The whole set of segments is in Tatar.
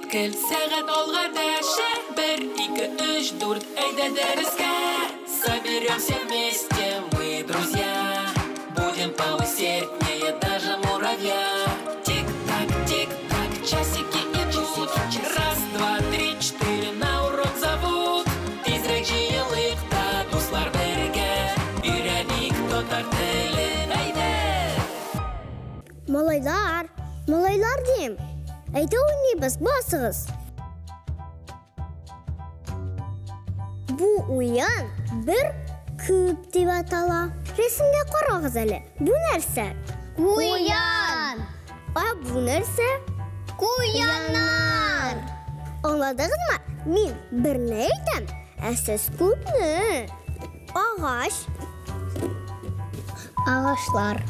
Мизгел сәгать алга дәшә. Бер, ике, өч, дүрт, әйдә дәрескә. Соберемся вместе, мы друзья. Будем поусерднее даже муравья. Тик-так, тик-так, часики идут. Раз, два, три, четыре, на урок зовут. Тизрәк җыелыйк та, дуслар, бергә. Өйрәник татар телен, әйдә! Малайлар, малайлар дим. Әйдә уйныйбыз, басыгыз. Бу уен бер күп дип атала. Рәсемгә карагыз әле. Бу нәрсә? Куян! Ә бу нәрсә? Куяннар! Аңладыгызмы? Мин берне әйтәм, ә сез күпне. Агач. Агачлар.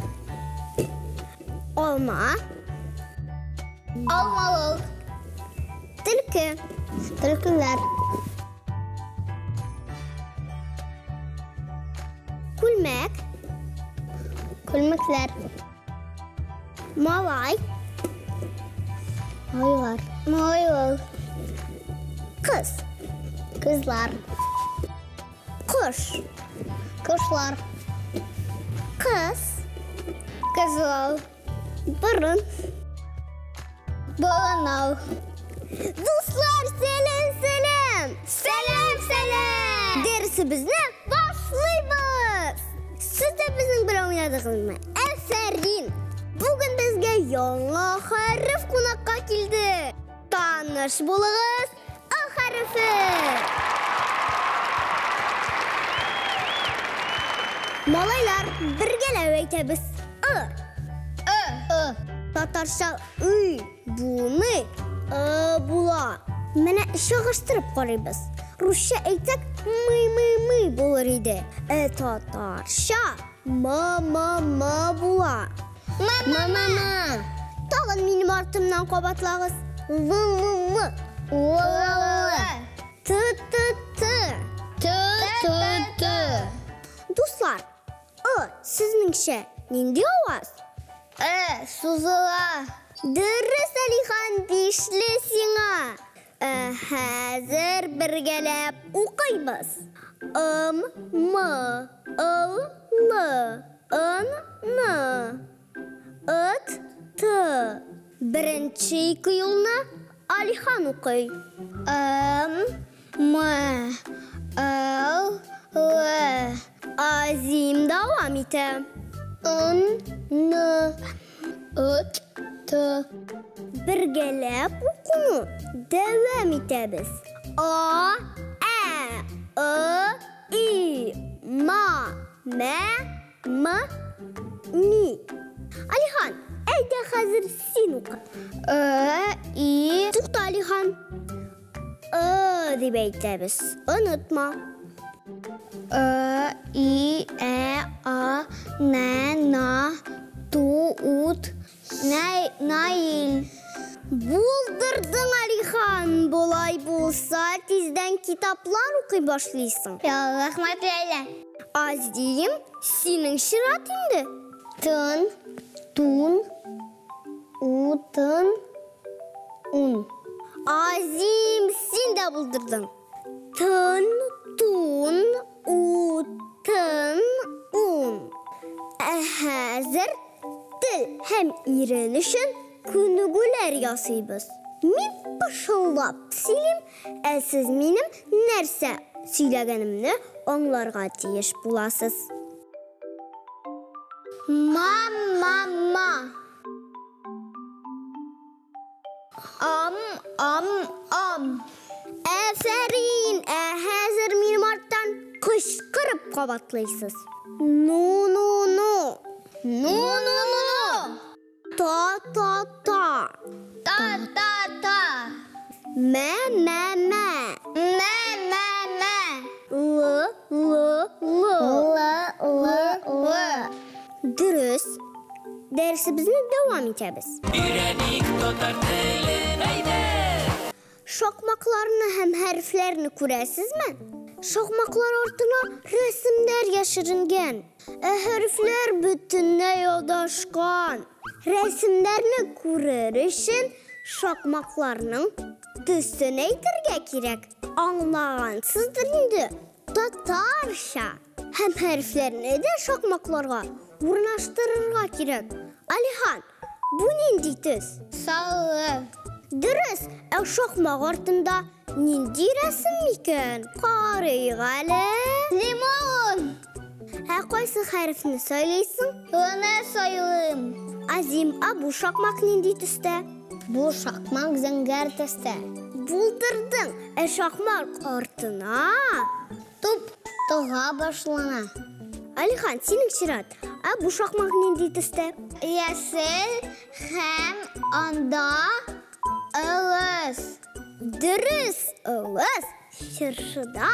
Алма. Алмалык. Төлке. Төлкеләр. Күлмәк. Күлмәкләр. Малай. Малайлар. Малайлар. Кыз. Кызлар. Кош. Кошлар. Кыз. Кызлар. Борын. Баланал. Дуслар, сәлам, сәлам! Сәлам, сәлам! Дәресебезне башлыйбыз! Сез дә безнең белән уйнадыгызмы? Әфәрин! Бүген безгә яңа хәреф кунакка килде. Таныш булыгыз, Ы хәрефе! Малайлар, бергәләп әйтәбез. Ы. Ы. Ы. Татарча ы буны ы була. Менә чагыштырып карыйбыз. Русча әйтсәк, мы-мы-мы булыр иде. Ә татарча ма-ма-ма була. Ма-ма-ма. Тагын минем артымнан кабатлагыз. Л-л-л. Л-л-л. Т-т-т. Т-т-т. Дуслар, ы сезнеңчә нинди аваз? Э, сузыла. Дөрес, Алихан, бишле сиңа. Ә хәзер бергәләп укыйбыз. Ым, м, ыл, л, ын, н, ыт, т. Беренче ике юлны Алихан укый. Ым, м, ыл, л. Азим дәвам итә. Ын, н, ыт, т. Бергәләп укуны дәвам итәбез. А, ә, ы, и, ма, мә, м, ми. Алихан, әйдә хәзер син укы. Э, и. Тукта, Алихан. Ы дип әйтәбез. Онытма. Э, и, э, а, нә, на, ту, ут, нәй, наил. Булдырдың, Алихан. Болай булса, тиздән китаплар укый башлыйсың. Рәхмәт, Ләйлә. Азим, синең чират инде. Тын, тун, утын, ун. Азим, син дә булдырдың. Тын, тун, утын, ун. Ә хәзер тел һәм ирен өчен күнегүләр ясыйбыз. Мин пышылдап сөйлим, ә сез минем нәрсә сөйләгәнемне аңларга тиеш буласыз. Ма, ма, ма. Ам, ам, ам. Әфәрин, ә хәзер минем арттан кычкырып кабатлыйсыз. Ну, ну, ну. Ну, ну, ну. Та, та, та. Та, та, та. Мә, мә, мә. Мә, мә, мә. Л, л, л. Л, л, л. Дөрес. Дәресебезне дәвам итәбез. Өйрәник татар телен, әйдә! Шакмакларны һәм хәрефләрне күрәсезме? Шакмаклар артына рәсемнәр яшеренгән. Ә хәрефләр бөтенләй адашкан. Рәсемнәрне күрер өчен Шакмакларның төсен әйтергә кирәк. Аңлагансыздыр инде, татарча. Һәм хәрефләрне дә шакмакларга урнаштырырга кирәк. Алихан, бу нинди төс? Сары. Дөрес, ә шакмак артында нинди рәсем икән? Карыйк әле. Лимон. Ә кайсы хәрефне сайлыйсың? Лны сайлыйм. Азим, ә бу шакмак нинди төстә? Бу шакмак зәңгәр төстә. Булдырдың. Ә шакмак артына Туп тога башлана. Алихан, синең чират. Ә бу шакмак нинди төстә? Яшел һәм анда ылыс. Дөрес, ылыс чыршыда,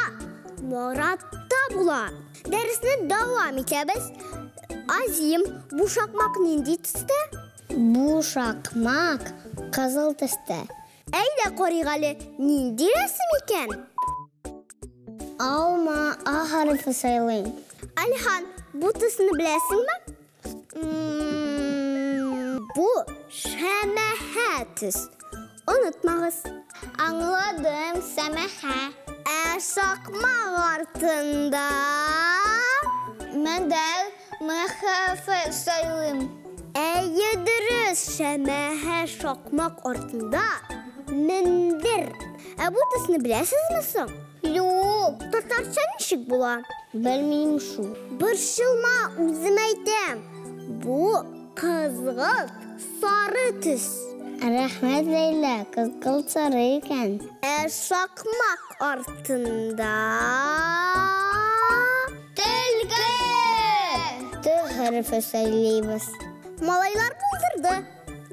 наратта була. Дәресне дәвам итәбез. Азим, бу шакмак нинди төстә? Бу шакмак кызыл төстә. Әйдә карыйк әле, нинди рәсем икән? Алма А хәрефе сайлыйм. Алихан, бу төсне беләсеңме? Бу шәмәхә төс. Онытмагыз. Аңладым, сәмәхә. Ә шакмак артында Мендәр М хәрефе сайлыйм. Әйе, дөрес, шәмәхә шакмак артында мендер. Ә бу төсне беләсезме соң? Юк, Татарча ничек була? белмим шул. Борчылма, үзем әйтәм. Бу кызгылт сары төс. Рәхмәт, Ләйлә, кызгылт сары икән. Ә шакмак артында Төлке! Т хәрефе сайлыйбыз. Малайлар булдырды.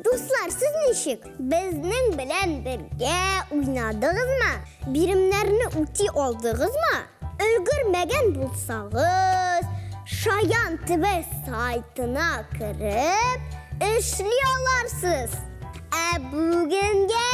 Дуслар, сез ничек? Безнең белән бергә уйнадыгызмы? Биремнәрне үти алдыгызмы? Өлгермәгән булсагыз, Шаян ТВ сайтына кереп эшли аларсыз. Ә бүгенгә